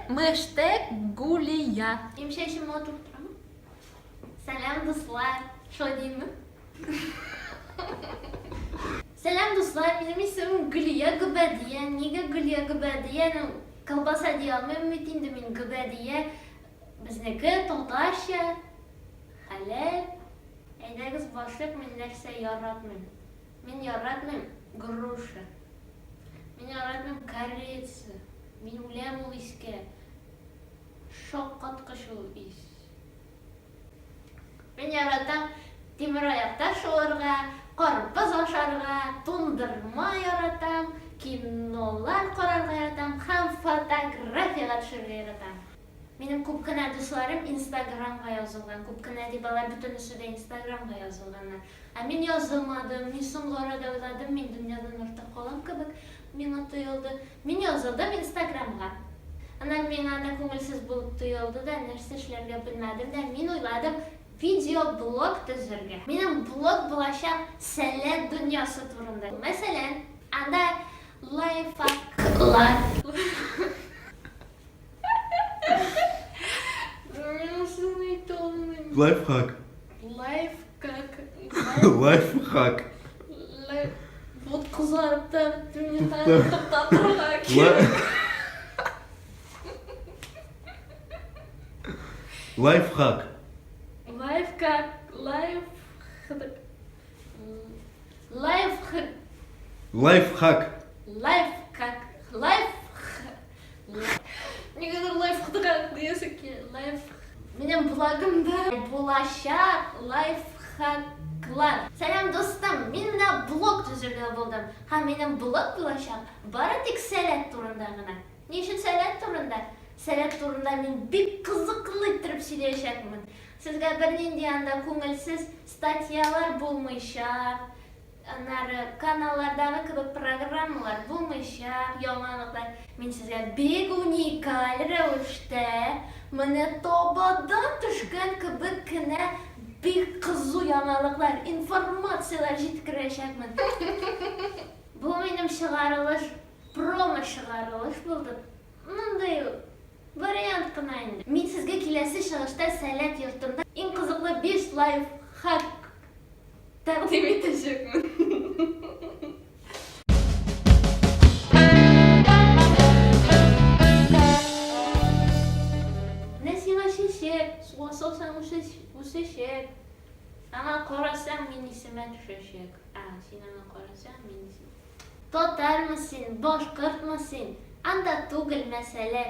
Хэштег Гулия. Минем чәчем матур торамы? Сәлам, дуслар. Шулай димме? Сәлам, дуслар. Минем исемем Гөлия Гөбәдия. Нигә Гөлия Гөбәдия? Ну, колбаса дия алмыйм бит инде мин Гөбәдия. Безнеке татарча, хәләл. Әйдәгез башлыйк, мин нәрсә яратмыйм. Мин яратмыйм груша. Мин яратмыйм корица. Мин үләм ул искә. Шаккаткыч ул ис. Мин яратам тимераякта шуарга, карбыз ашарга, туңдырма яратам, кинолар карарга яратам һәм фотографиягә төшәргә яратам. Минем күп кенә дусларым инстаграмга язылган, күп кенә дип алар бөтенесе дә инстаграмга язылганнар. Ә мин язылмадым, мин соңгы арада уйладым, мин дөньядан артта калам кебек миңа тоелды. Мин язылдым инстаграмга. Аннан миңа анда күңелсез булып тоелды да, нәрсә эшләргә белмәдем дә, мин уйладым видеоблог төзергә. Минем блог булачак Сәләт дөньясы турында. Мәсәлән, анда лайфхаклар. Лайфхак. Лайфхак. Лайфхак. Вот кызарып та беттем, мин туктатырга кирәк. Лайфхак. Лайфхак. Лайф. Лайфхак. Лайфхак. Лайфхак. Лайф. Нигәдер лайфхак диясе килә. Лайф. Минем блогымда булачак лайфхаклар. Сәлам, дустым! Мин менә блог төзергә булдым. Һәм минем блог булачак бары тик сәләт турында гына. Ни өчен сәләт турында? Сәләт турында мин бик кызыклы иттереп сөйләячәкмен. Сезгә бернинди анда күңелсез статьялар булмыйчак, Аннары каналлардагы кебек программалар булмыйча, яңалыклар, мин сезгә бик уникаль рәвештә, менә табадан төшкән кебек кенә бик кызу яңалыклар, информацияләр җиткерәчәкмен. Бу минем чыгарылыш, промо чыгарылыш булды. Мондый вариант кына инде. Мин сезгә киләсе чыгышта Сәләт йортында иң кызыклы 5 лайфхак Тәкъдим итәчәкмен. Менә сиңа чәчәк, суга салсаң үсәчәк. Аңа карасаң, мин исемә төшәчәк. А, син аңа карасаң, мин исемә. Татармы син, башкортмы син, анда түгел мәсьәлә.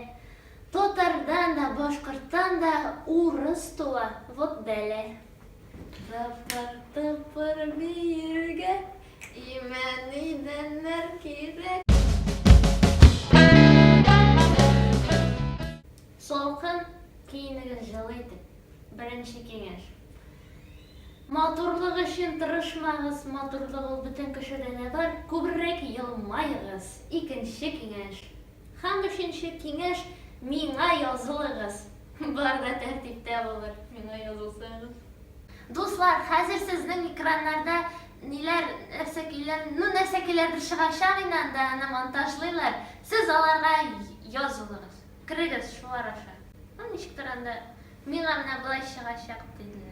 Татардан да, башкорттан да урыс туа, вот бәла. Тыпыр-тыпыр биергә Имән идәннәр кирәк. Салкын, киенегез җылы итеп. Беренче киңәш. Матурлык өчен тырышмагыз, матурлык ул бөтен кешедә дә бар, күбрәк елмаегыз. Икенче киңәш. Һәм өченче киңәш, миңа язылыгыз. Бар да тәртиптә булыр, миңа язылсагыз. Дуслар, хәзер сезнең экраннарда ниләр, нәрсәкиләр, ну нәрсәкиләрдер чыгачак инде анда, аны монтажлыйлар. Сез аларга язылыгыз. Керегез шулар аша. Ну ничектер анда миңа менә болай чыгачак диделәр.